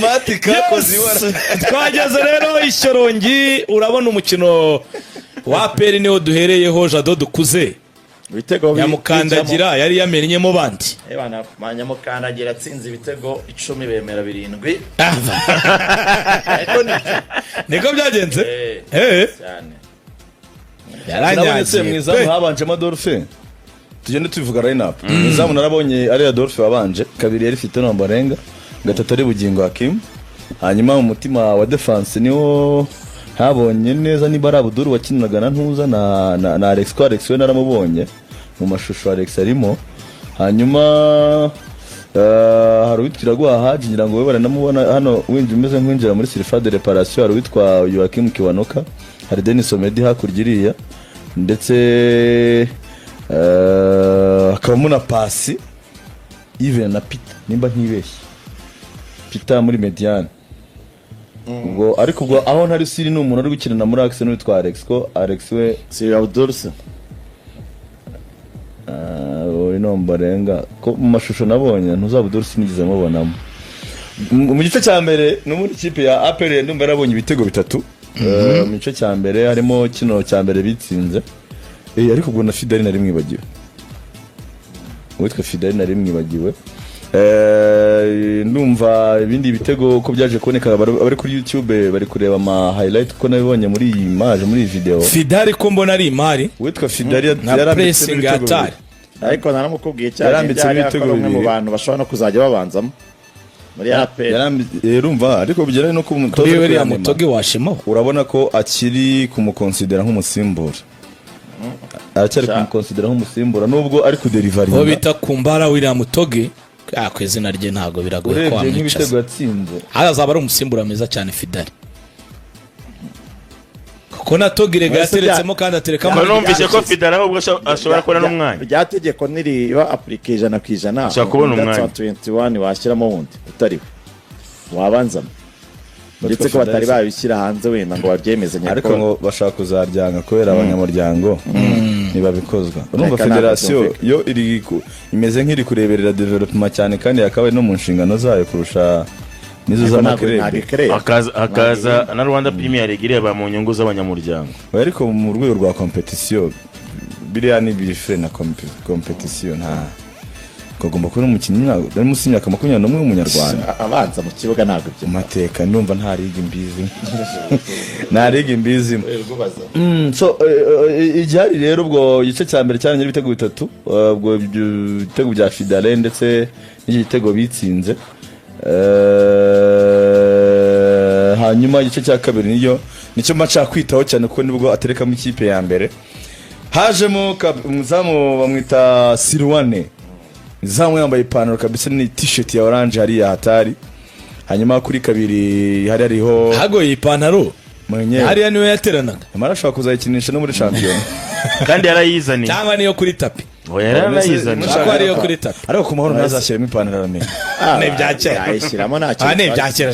Kamati kakoze ibara. Twageze rero i Shyorongi. Urabona umukino wa APR niwo duhereyeho. Jado dukuze. Ibitego Nyamukandagira yari yamennyemo bandi. Ebana, Nyamukandagira atsinze ibitego 10, bemera 7, ariko nibyo. Niko byagenze. Eh. Cyane. Narabonye mu Yaranyagiye izamu pe. habanjemo Adolphe. Tugende tubivuga line up. Mu izamu narabonye ari Adolphe wabanje, kabiri yari ifite Nomborenga, gatatu ari Bugingo Hakim. Hanyuma mu mutima wa defense niwo ntabonye neza niba ari Abdul wakinanaga na Ntuza na Alex, ko Alex we naramubonye mu mashusho, Alex arimo. Hanyuma hari uwitwa Iraguha Haji, ngira ngo we baranamubona hano winjira umeze nk'uwinjira muri surface de réparation. Hari uwitwa Joachim Kiwanuka, hari Denis Omedi hakurya iriya, ndetse hakabamo na Pasi Yves na Peter, nimba ntibeshye, Peter muri médiane ubwo. Ariko ubwo aho ntari siri ni umuntu uri gukinana muri axe n'uwitwa Alex, ko Alex we Si Abdul se? Uri Nomborenga, ko mu mashusho nabonye ntuzabuduru sinigeze mubonamo. Mu gice cya mbere n'ubundi ikipe ya APR ndumva yarabonye ibitego bitatu. Mu gice cya mbere harimo kino cya mbere bitsinze. Ariko ubwo na Fideli nari mwibagiwe, uwitwa Fideli nari mwibagiwe. Ndumva ibindi bitego uko byaje kuboneka, abari kuri YouTube bari kureba ama highlight, kuko nabibonye muri iyi image, muri iyi video. Fidari ko mbona ari imari Uwitwa Fideli na yarambitse pressing ibitego atari bibiri. Ariko naramukubwiye cyane. Yarambitse Byari ibitego akora umwe mu bibiri. bantu bashobora no kuzajya babanzamo muri APR. Urumva ariko bigera no ku mutoza Kuri uri uriya kuyanima. mutoge washimaho. Urabona ko akiri kumukonsidera nk'umusimbura, aracyari kumukonsidera nk'umusimbura nubwo ari Uwo kuderivaringa. bita Kumbara William Toge, ku izina rye ntabwo biragoye ko Urebye wamwicaza. nk'ibitego yatsinze. Hano azaba ari umusimbura mwiza cyane Fidari, kuko na Togirega Mwese yateretsemo kandi aterekamo. Ko numvise ko Fidel ahubwo ashobora kubona n'umwanya. Rya tegeko niriba appliqué 100%, Ashobora kubona umwanya. 21 washyiramo wundi utariwe wabanzamo, uretse ko batari babishyira hanze wenda ngo babyemeze. Ariko ngo bashaka kuzaryanga kubera abanyamuryango ntibabikozwa, urumva. Reka, ntabwo Federasiyo byumvikana. yo imeze nk'iri kureberera development cyane, kandi yakabaye no mu nshingano zayo kurusha n'izo z'amakerebe. Hakaza na Rwanda Premier League ireba mu nyungu z'abanyamuryango. Oya, ariko mu rwego rwa competition biriya ni bifre na competition, nta kagomba kuba umukinnyi ari munsi y'imyaka 21 w'umunyarwanda Abanza mu kibuga, ntabwo ibyo. Mu mateka ndumva nta ligue mbizi, nta ligue mbizimo. So igihari rero ubwo igice cya mbere cyarangiye ibitego bitatu, ubwo ibyo ibitego bya Fidale ndetse n'iki gitego bitsinze. Hanyuma igice cya kabiri niyo nicyo mba nshaka kwitaho cyane, kuko nibwo aterekamo ikipe ya mbere. Hajemo umuzamu bamwita Sirwane, izamu yambaye ipantaro kabisa ni t-shirt ya orange hariya hatari. Hanyuma kuri kabiri hari hariho Hagoye ipantaro. Mwenyewe. Hariya niwe yateranaga. Nyamara ashobora kuzayikinisha no muri shampiyona. Kandi yarayizaniye. Cyangwa niyo kuri tapis. Oya, yarayizaniye. Cyangwa ariyo kuri tapis. Ariko ku Mahoro ntazashyiramo ipantaro, aramenya. Ni ibya kera. Yayishyiramo, ntacyo. Aha ni ibya kera.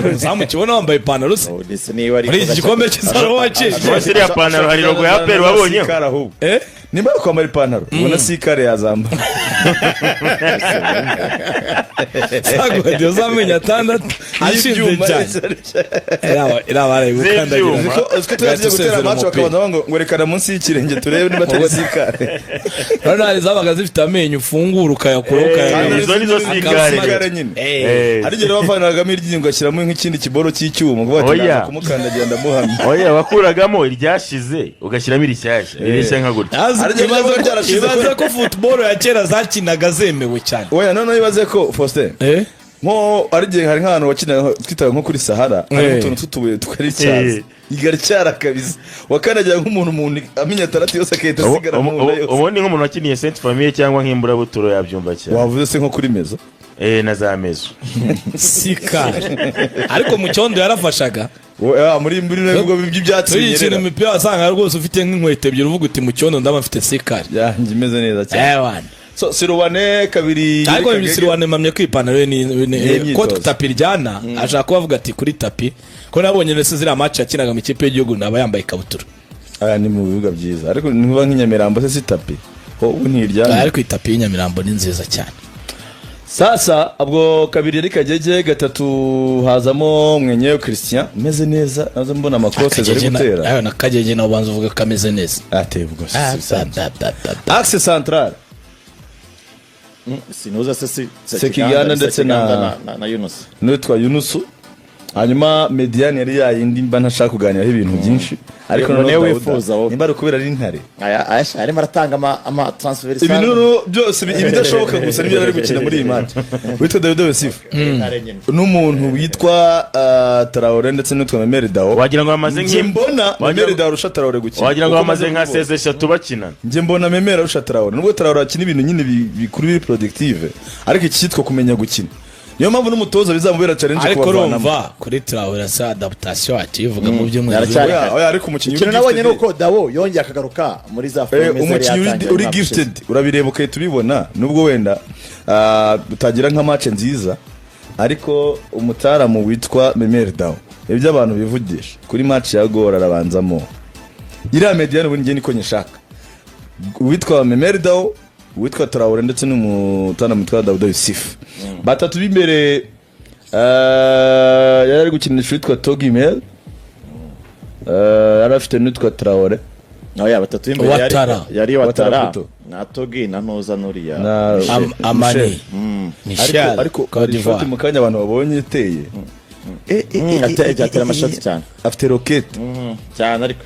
Umuzamu kibona wambaye ipantaro se Ndetse niba ari muri iki gikombe cy'isaro wakije. Munsi iriya pantaro hari logo ya APR wabonyeho? Sikara ahubwo. Eh. Nimba ari kwambara ipantaro, ubona sikare yazambara. Sagodi uzamenya atandatu ashinze cyane iraba arayibukandagira. Z'ibyuma. Uziko tuyagiye gutera match bakabanza ngo rekana munsi y'ikirenge turebe niba atari sikare. Urabona hari zabaga zifite amenyo, ufungura ukayakuraho ukayamenya. Izo nizo sikare. Sikare nyine. Eh. Hari igihe bavanagamo iryinyo ugashyiramo nk'ikindi kiboro cy'icyuma ngo bati Oya. naza kumukandagira ndamuhamya. Oya, wakuragamo iryashize ugashyiramo irishyashya rireshya nka gutya. Azi- Hari igihe ibaze byabaga ko- byarashize. Ibaze ko football ya kera zakinaga zemewe cyane. Oya, noneho ibaze ko Faustin Eh? nko ari igihe hari nk'ahantu wakinaga twitaga nko kuri Sahara, harimo utuntu tw'utubuye twari icyaza igaryara kabisa, wakandagira nk'umuntu umuntu amenya atandatu yose agahita asigara mu nda yose. Ubundi nk'umuntu wakiniye Sainte Famille cyangwa nk'imburabuturo yabyumva cyane. Wavuze se nko kuri mezo. Eh, na za mezo. Sikari, ariko mu cyondo yarafashaga. Muri bigo by'ibyatsi Tuyikina binyerera. imipira wasanga rwose ufite nk'inkweto ebyiri, uvuga uti mu cyondo ndaba mfite sikari. Yanjye imeze neza cyane. Ewana. So Sirwane kabiri. Ariko Kagege. Sirwane mpamye ko ipantaro ye Ni ko imyitozo. tapis iryana, ashaka kuba avuga ati kuri tapis, ko nabonye ndetse ziriya match yakinaga mu ikipe y'igihugu naba yambaye ikabutura. Aya ni mu bibuga byiza, ariko ntuba nk'inyamirambo se si tapis ho ubu ntiryana? Ariko itapi y'inyamirambo ni nziza cyane. Sasa ubwo kabiri yari Kagege, gatatu hazamo Mwenyewe Christian umeze neza, nazo mbona amakose ari Kagege gutera. Ayo na Kagege nawe ubanza uvuga ko ameze neza. Ateye ubwo Ah, si bisanzwe. ba, ba, ba, ba. Axe central. Sinuza se si Sekiganda ndetse Sekiganda na Yunus. N'uwitwa Yunusu. Hanyuma médiane yari yayindi mba ntashaka kuganiraho ibintu byinshi, ariko Ngo noneho niwe Dawuda, wifuza wowe. nimba ari ukubera ari intare. Aya aya arimo aratanga ama transfer. Ibintu noneho byose ibidashoboka gusa nibyo ari gukina muri iyi match, witwa Dawuda Yusufu n'umuntu witwa Traore ndetse n'uwitwa Memel Dao. Wagira ngo bamaze Njye mbona Memel Dao arusha Traore gukina. Wagira ngo Uko bamaze maze nka kubibona. seze 3 bakinana. Njye mbona Memel arusha Traore, nubwo Traore akina ibintu nyine bikuru biri productive, ariko icyitwa kumenya gukina, niyo mpamvu n'umutoza bizamubera challenge Ariko kubavanamo. urumva kuri Traore sa adaptation akivuga mu byumweru. Yaracyari Oya, oya, ariko umukinnyi Ikintu uri nabonye ni gifted. uko Dao yongeye akagaruka muri za Eh, forme zari umukinnyi yatangiye uri umwaka ushize. gifted urabireba ugahita ubibona, nubwo wenda utagira nka match nziza, ariko umutaramu witwa Memel Dao, ibyo abantu bivugisha kuri match ya Gor arabanzamo. Iriya médiane ubundi njye niko nyishaka: uwitwa Memel Dao, uwitwa Traore ndetse n'umutaramu witwa Dawuda Yusuf. Batatu b'imbere, yari ari gukinisha uwitwa Togimel, yari afite n'uwitwa Traore. Oya, batatu b'imbere yari Ouattara. yari Ouattara Ouattara Pluto. na Togi na Noza nuriya. Amani Michel. Michel. Ariko Cote hari ishoti d'Ivoire. mu kanya abantu babonye iteye. Atera amashoti cyane. Afite rokete. Cyane ariko.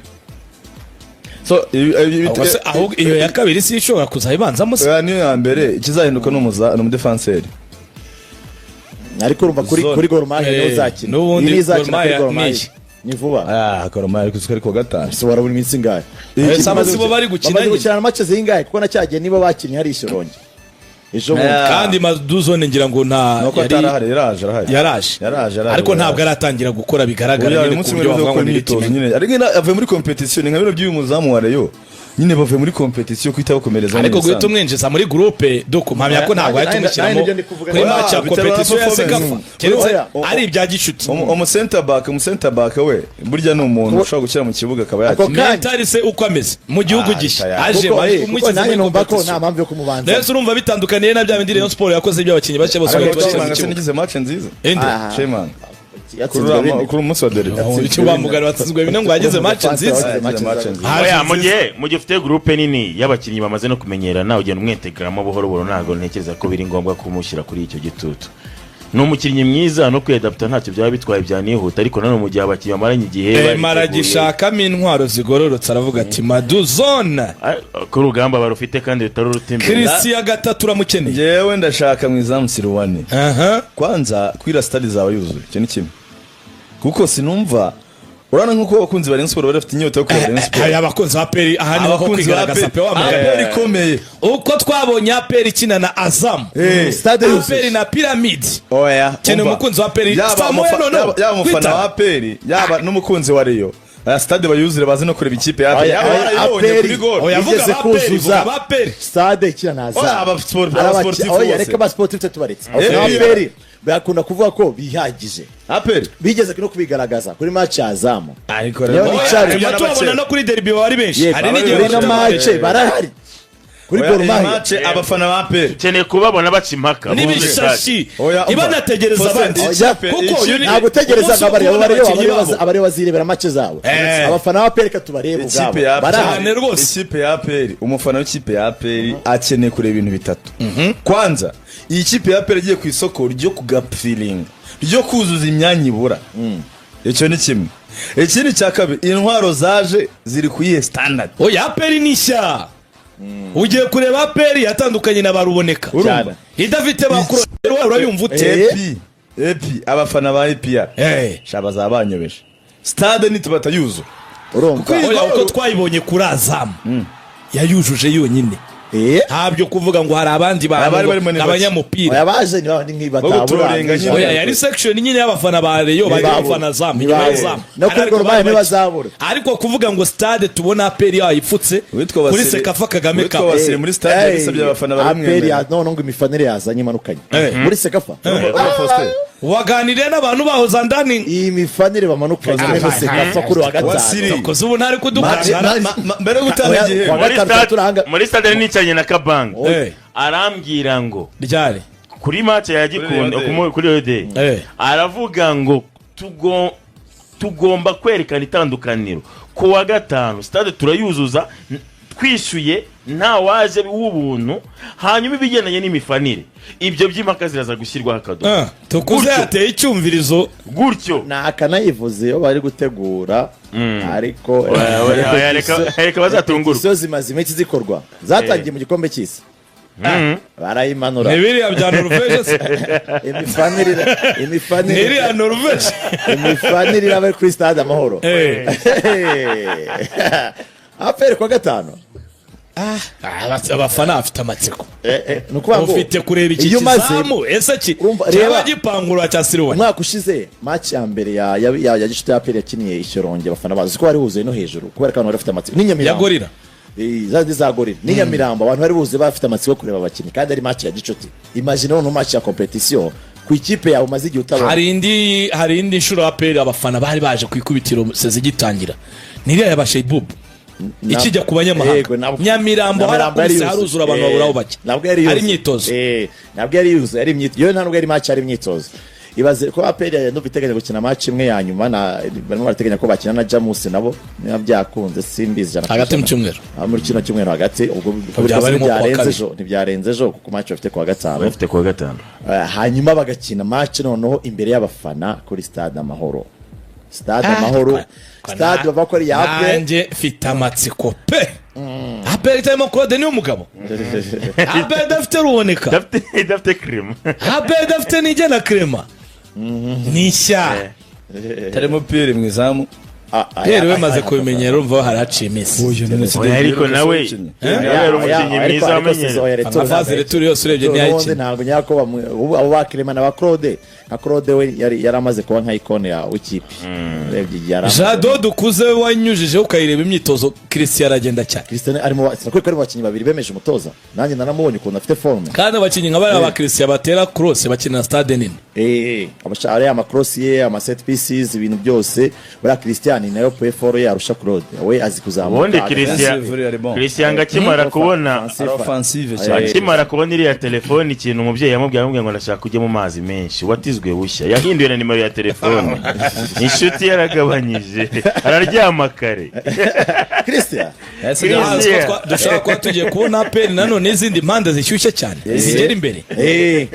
So Ahubwo ahubwo iyo ya kabiri si ishobora kuzayibanzamo se? Oya, niyo ya mbere. Ikizahinduka ni umudefanseri. Ariko urumva kuri Zone. kuri Gor Mahia niwe Eh, uzakina. n'ubundi Iyi niyo izakina Gor kuri Mahia Gor Mahia. ni iyi. Ni vuba. Ah, Gor Mahia ariko ari kuwa gatanu. Se warabura iminsi ingahe? Eh, saba si bo bari gukina Bamaze nyine. gukina match zingahe? Kuko na cyagihe nibo bakinnye hari Ishyorongi ejo bundi. Yeah. Kandi Maduzone ngira ngo nta Nuko yari atarahari, yaraje, arahari. Yaraje. Yaraje, yaraje. Ariko ntabwo aratangira gukora bigaragara Oya, uyu nyine munsi ku buryo muri wavuga ngo gukora ni imyitozo ritime. nyine, ariko avuye muri competition, ni nka bino by'uyu muzamu wa Rayon nyine, bavuye muri competition kwita bakomereza. Ariko guhita umwinjiza muri groupe doko, mpamya ko ntabwo wahita Nanjye- umushyiramo nanjye nibyo ndi kuvuga. kuri Oya, match ya biterwa na competition ya performance. CECAFA, keretse Oya. ari ibya gishuti. Umu center back, umu center back we burya ni umuntu ushobora gushyira mu kibuga akaba Ako yakina. kanya. Mentally se uko ameze mu gihugu Ah, gishya tayari. aje Kuko, kuko umushyize nanjye muri numva ko nta competition. mpamvu yo kumubanza. Rero urumva bitandukaniye na bya bindi Rayon Sport yakoze by'abakinnyi bake bose Ariko bahita bashyira mu Chemanga se kibuga. nigize match nziza. Inde? Ah. Chemanga kuri Yatsinzwe bine. kuri umunsi wa derby. Icyo bamugana batsinzwe bine ngo yagize match nziza. Yagize match Match nziza. nziza. Haje Oya, mu nziza. gihe ufite groupe nini y'abakinnyi bamaze no kumenyerana, ugenda umwintegramo buhoro buhoro. Ntabwo ntekereza ko biri ngombwa kumushyira kuri icyo gitutu. Ni umukinnyi mwiza, no kwiyadapta ntacyo byaba bitwaye, byanihuta. Ariko nanone mu gihe abakinnyi bamaranye igihe Ema bariteguye, aragishakamo intwaro zigororotse, aravuga ati Maduzone. Ah, ko urugamba barufite kandi rutari uruta imbere. Christian gatatu uramukeneye. Njyewe ndashaka mu izamu Siruwane. Aha. Kwanza kwira stade zaba yuzuye, icyo ni kimwe, kuko sinumva, urabona nk'uko abakunzi ba Rayon Sport bari bafite inyota yo kureba Rayon Sport. Hari abakunzi ba APR aha niho ho Abakunzi ba kwigaragaza APR pe wa mugani. APR ikomeye. Uko twabonye APR ikina na Azam, Stade yuzuye. APR na Pyramid. Oya, Keneye umva. umukunzi wa APR Yaba saa moya noneho, yaba umufana kwitaba. wa APR, yaba n'umukunzi wa Rayon, aya stade bayuzure, baze no kureba ikipe ya APR. Oya, Yaba oya, barayibonye APR. kuri gol. Oya, vuga Yigeze ba APR, kuzuza vuga ba APR. stade ikina na Azam. Oya, abasportifu Oya, bose. reka abasportifu twe tubaretse. Eh, Abafana ba eh. APR bakunda kuvuga ko bihagije, APR bigeze no kubigaragaza kuri match ya Azam. Ariko Niyo rero- Oya, nicare. tujya tubabona no kuri derby baba ari benshi. Yego, Hari n'igihe kuri ino bafite match barahari kuri Oya, Gor iyi Mahia. match abafana ba APR Ukeneye kubabona baca impaka. N'ibishashi. Oya, umva. Ntibanategereza Faustin, abandi. ikipe- Kuko Ntabwo utegereza umunsi ngo abareba wo kubona abareba abakinnyi babo. abareba bazirebera match zabo. Eh. Abafana ba APR reka tubarebe ubwabo Ikipe ya barahari. Cyane rwose. Ikipe ya APR, umufana w'ikipe ya APR akeneye kureba ibintu bitatu. Kwanza iyi kipe ya APR igiye ku isoko ryo kugafilinga, ryo kuzuza imyanya ibura, icyo ni kimwe. Ikindi cya kabiri, intwaro zaje ziri ku iyihe standard? Oya, APR ni nshya. Ugiye kureba APR yatandukanye na baruboneka. Urumva? Idafite ba Kurorerwa, urayumva ute? Eh. Epi abafana ba APR Eh. shaba bazabanyobeje stade nitubatayuzura. Urumva. Oya, uko twayibonye kuri Azam yayujuje yonyine, Eh. ntabyo kuvuga ngo hari abandi bantu Abari ngo barimo ni bake. abanyamupira. Oya, baje ni babandi nk'ibatabura. Baguturenga nyine. Oya, yari section nyine y'abafana ba Rayon baje Ntibabura. gufana Azam inyuma Ntibabura. y'Azam. No kuri Ariko Gor Mahia bari bake. ntibazabura. Ariko kuvuga ngo stade tubona APR yayipfutse Witwa kuri Wasili- CECAFA Kagame witwa Cup. Wasili muri stade yabisabye abafana baramwemerera. APR none ngo imifanire yazanye imanukanye Eh. muri CECAFA. Urumva, Faustin? Waganiriye n'abantu baho za ndani. Iyi mifanire bamanukanye muri CECAFA kuri wa gatanu. Wasili. Koze ubu ntari kudukangara. Mbere yo gutanga Oya, igihembo. kwa Muri gatanu turahanga. muri stade nicaranye na Kabanga, Eh. arambwira ngo Ryari? Kuri match ya Gikundo, Kuri Rayon. kuri Rayon Day, aravuga ngo tugomba kwerekana itandukaniro ku wa gatanu, stade turayuzuza, twishyuye, nta waje w'ubuntu. Hanyuma ibigendanye n'imifanire, ibyo by'impaka ziraza gushyirwaho akadomo. Ah, tukuze. Gutyo. Yateye icyumvirizo. Gutyo. Nakanayivuze iyo bari gutegura, ariko Oya, oya, oya, reka bazatungurwe. Repetition zimaze iminsi zikorwa, zatangiye mu gikombe cy'isi, barayimanura. Ni biriya bya Norvege se? Imifanire Ni imifanire iriya Norvege. Imifanire iraba kuri Stade Amahoro. APR kuwa gatanu. Abafana bafite amatsiko. Ni ukuvuga ngo Ufite kureba iki iyo umaze kizamu ese ki Urumva, cyaba reba. gipangura cya Siruwani. Umwaka ushize match ya mbere ya gicuti ya APR yakiniye Ishyorongi, abafana bazi ko bari buzuye no hejuru kubera ko abantu bari bafite amatsiko n'inyamirambo. Ya Gorilla. Za za Gorilla n'inyamirambo, abantu bari buzuye bafite amatsiko yo kureba abakinnyi, kandi ari match ya gicuti. Imagine noneho match ya competition ku ikipe yawe umaze igihe utabona. Hari indi nshuro APR abafana bari baje ku ikubitiro sezi igitangira, ni iriya ya Basheibubu ikijya ku banyamahanga. Yego, nabwo- Nyamirambo Nyamirambo yari harakubise yuzuye. haruzura, abantu babura aho bajya. Nabwo yari yuzuye. Ari imyitozo. Nabwo yari yuzuye, ari imyitozo. Yo nta nubwo yari match, ari imyitozo. Ibaze ko APR ya ndumva iteganya gukina match imwe ya nyuma, na barimo barateganya ko bakina na Jamus nabo, niba byakunze simbizi ijana ku Hagati mu ijana. cyumweru. Ah, muri kino cyumweru hagati ubwo. Byaba ari nko kuwa Ntibyarenze kabiri. ejo, ntibyarenze ejo, kuko match bafite kuwa gatanu. Bafite kuwa gatanu. Hanyuma bagakina match noneho imbere y'abafana kuri Stade Amahoro. Stade Amahoro, stade bava ko ari iya APR. Nanjye mfite amatsiko pe. APR itarimo Claude niyo mugabo, APR idafite Ruboneka, Idafite kirima. APR idafite Nigena Clement, ni ishya. Tarimo Pierre mu izamu. Pierre we maze kubimenyera, urumva hari haciye iminsi. Oya, ariko nawe yari umukinnyi mwiza wamenyereye. Nka phase retour yose urebye ubundi ntiyayikina. Ntabwo nyako ubu abo ba Clement na ba Claude, nka Claude we yari amaze kuba nka icône ya w'ikipe, urebye igihe yari amaze. Jado dukuze, wanyujijeho ukayireba imyitozo, Christian aragenda cyane. Christian arimo, sinakwiye ko ari mu bakinnyi babiri bemeje umutoza. Nanjye naramubonye ukuntu afite forme. Kandi abakinnyi nka bariya ba Christian batera cross bakina stade nini. Ariya ama cross ye, ama set pieces, ibintu byose, buriya Christian ni nayo point fort ye, arusha Claude, we azi kuzamuka. Ubundi Offensive ari bon. Christian ngo akimara kubona Ari offensive cyane. Akimara kubona iriya telefone, ikintu umubyeyi yamubwiye, amubwiye ngo ndashaka kujya mu mazi menshi, watizwe bushya, yahinduye na nimero ya telefone, inshuti yaragabanyije, araryama kare. Christian. Christian. Ah, dushobora kuba tugiye kubona APR nanone n'izindi mpande zishyushye cyane zigera imbere,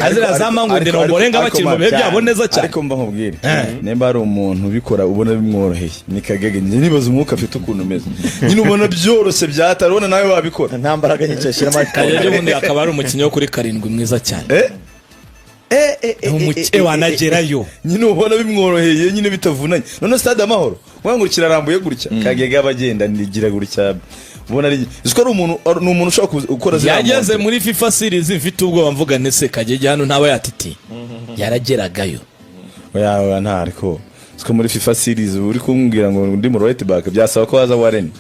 azira za Mangunde na Ombolenga bakiri mu bihe byabo neza cyane. Ariko mba nkubwire, nimba hari umuntu ubikora ubona bimworoheye ni Kagege. Njye nibaza umwuka afite ukuntu umeze, nyine ubona byoroshye byatari, ubona nawe wabikora. Nta mbaraga nyinshi ashyiramo. Kagege ubundi akaba ari umukinnyi wo kuri karindwi mwiza cyane. Eh, Ni umuke wanagerayo. Nyine ubona bimworoheye, nyine bitavunanye. None Stade Amahoro ngo kirarambuye gutya, Kagege aba agenda nigira gutya, ubona ari uzi ko ari umuntu, ni umuntu ushobora gukora ziriya Yageze monte. muri FIFA series mfite ubwoba, mvuga ndetse Kagege hano ntaba yatiti, yarageragayo. Oya oya, nta, ariko siko muri FIFA series uri kumbwira ngo ndi mu right back, byasaba ko haza Warren,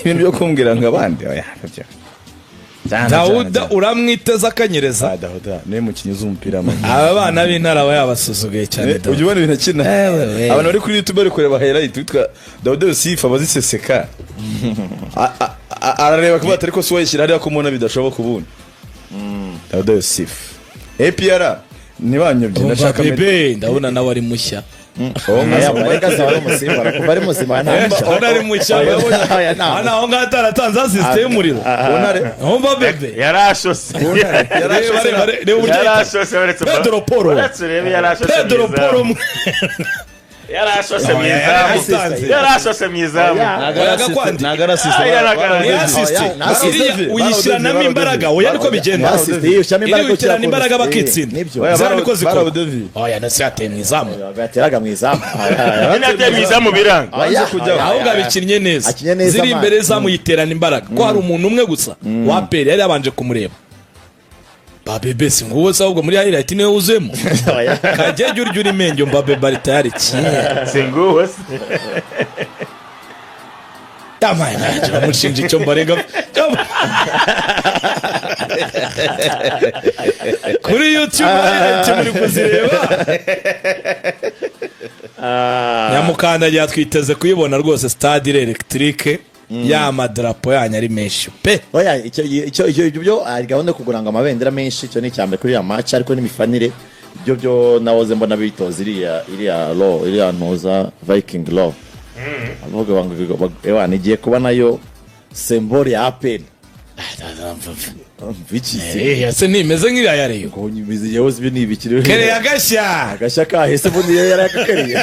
ibintu byo kumbwira ngo abandi, oya byo. Dawuda uramwiteza akanyereza. Ah, Dawuda niwe mukinnyi uzi umupira w'amaguru. Aba bana b'intara aba yabasuzuguye cyane. Ujya Dawuda. ubona ibintu akina. Ewe we. Abantu bari kuri YouTube bari kureba highlight, witwa Dawuda Yusufu aba aziseseka. Arareba kuba ariko si wayishyira hariya ko mbona bidashoboka. Ubundi Dawuda Yusufu, APR ntibanyobye. Umva. Ndashaka Bebe ndabona nawe ari mushya. Aya Marenga azaba ari umusimbura kuva ari muzima nta Ndabona ari mushya. Aya, nta- Hano aho ngaho ataratanze assist y'umuriro. Umva bebe. Yarashose. Reba, reba, reba uburyo yita. Yarashose uretse Pedro Porro. Uretse urebe, yarashose Pedro mu Porro. izamu. Yarashose mu izamu. Yaratanze. Yarashose mu izamu. Oya, Gakwandi. Ntabwo ari assist. Ah, yaragaragaje. Ni assist. Oya, ni assist. Iriya uyishyiramo imbaraga, oya niko bigenda. Assist, iyo ushyiramo Iriya imbaraga uyishyirana ukina imbaraga kure. bakitsinda. Nibyo. Oya, Ziriya niko zikorwa. Barawudevi. Oya, nasi yateye mu izamu. Bateraga mu izamu. Nyine yateye mu izamu biranga. Oya, kujyaho. oya, Ahubwo oya. abikinnye neza. Akinye neza, Ziri man. imbere y'izamu yiterana imbaraga, ko hari umuntu umwe gusa wa APR yari yabanje kumureba. Babebe si nguwo se? Ahubwo muri highlight niwe wuzuyemo. Oya. Kagege urya uri menge, Mbabe bari tayari kimwe. Si nguwo se? Yamaye nanjye uramushinja icyo mbarega kuri YouTube highlight muri kuzireba. Nyamukandagira twiteze kuyibona rwose, stade iri électrique. Ya madarapo yanyu ari menshi pe. Oya, icyo ibyo byo hari gahunda yo kugura ngo amabendera menshi. Icyo ni icya mbere kuri iriya match, ariko n'imifanire ibyo byo nahoze mbona bitoza iriya lo iriya ntuza Viking lo avuga ngo ewa igiye kuba nayo symbole ya APR biki se? Ese ntimeze nk'iriya ya Rayon? Ngo nyimizi yewe ibyo ni ibiki rero? Kereye agashya. Agashya kahese, ubundi yo yarayakakariye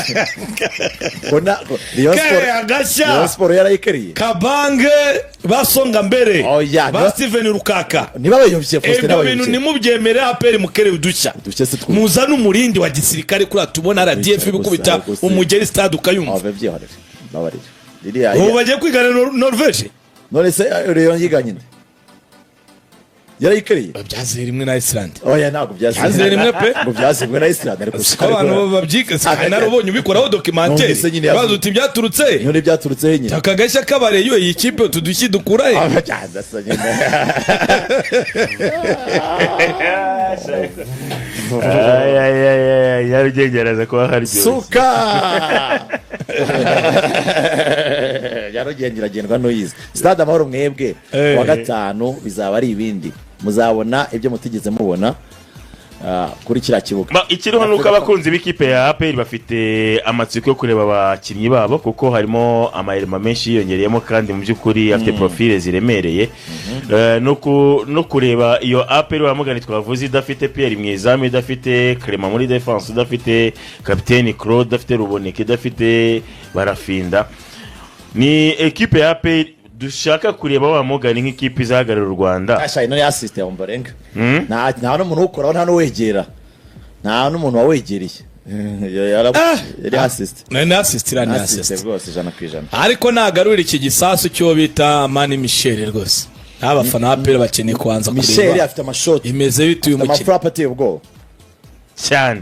mbona Rayon Sport. Kereye agashya. Rayon Sport yarayikariye. Kabange basonga mbere. Oya, ba Steven Rukaka. Niba bayobye Faustin. Ibyo bintu N'abayobye. nimubyemere. APR mukereye udushya. Udushya se muzane umurindi wa gisirikare kuriya tubona RDF bikubita gusa. umugeri stade ukayumva. Aho byihorere, babarira iriya. Ubu bagiye kwigana Norvege. None se Rayon yiganye nde? Yarayikariye. Byaziye rimwe na Iceland. Oya, ntabwo byazimwe. Byaziye rimwe pe. Ngo byazimwe na Iceland, ariko Siko abantu babyiga, narubonye ubikoraho documentaire. Numvise nyine yavuze. Bazi uti byaturutse Niyo byaturutse nyine. Aka gashya kabareyo, iyi kipe utu dushyi dukura he? Ah, byaza nyine. Ay, ay, ay, ay, Nyarugenge araza kuba haryoshye. Suka Nyarugenge iragendwa n'uyizi. Stade Amahoro mwebwe wa gatanu bizaba ari ibindi, muzabona ibyo mutigeze mubona kuri kiriya kibuga. Ikiriho ni uko abakunzi b'ikipe ya APR bafite amatsiko yo kureba abakinnyi babo, kuko harimo amayirima menshi yiyongereyemo kandi mu by'ukuri afite profile ziremereye. No kureba iyo APR wamugani twavuze idafite Pierre mu izamu, idafite Clement muri defense, idafite kapiteni Claude, idafite Ruboneka, idafite Barafinda, ni ekipe ya APR dushaka kureba wa mugani nk'ikipe izahagararira u Rwanda. Asha ino ni assist ya Ombolenga. Nta n'umuntu uwukoraho, nta n'uwegera, nta n'umuntu wawegereye. Yari assist. Ni assist, iriya ni assist assist. Rwose 100%. Ariko nagarurira iki gisasu cyo bita Mani Michel rwose, n'abafana ba APR bakeneye kubanza Michel kureba afite amashoti imeze bite uyu afite mukino. amafrappe ateye ubwoba. Cyane.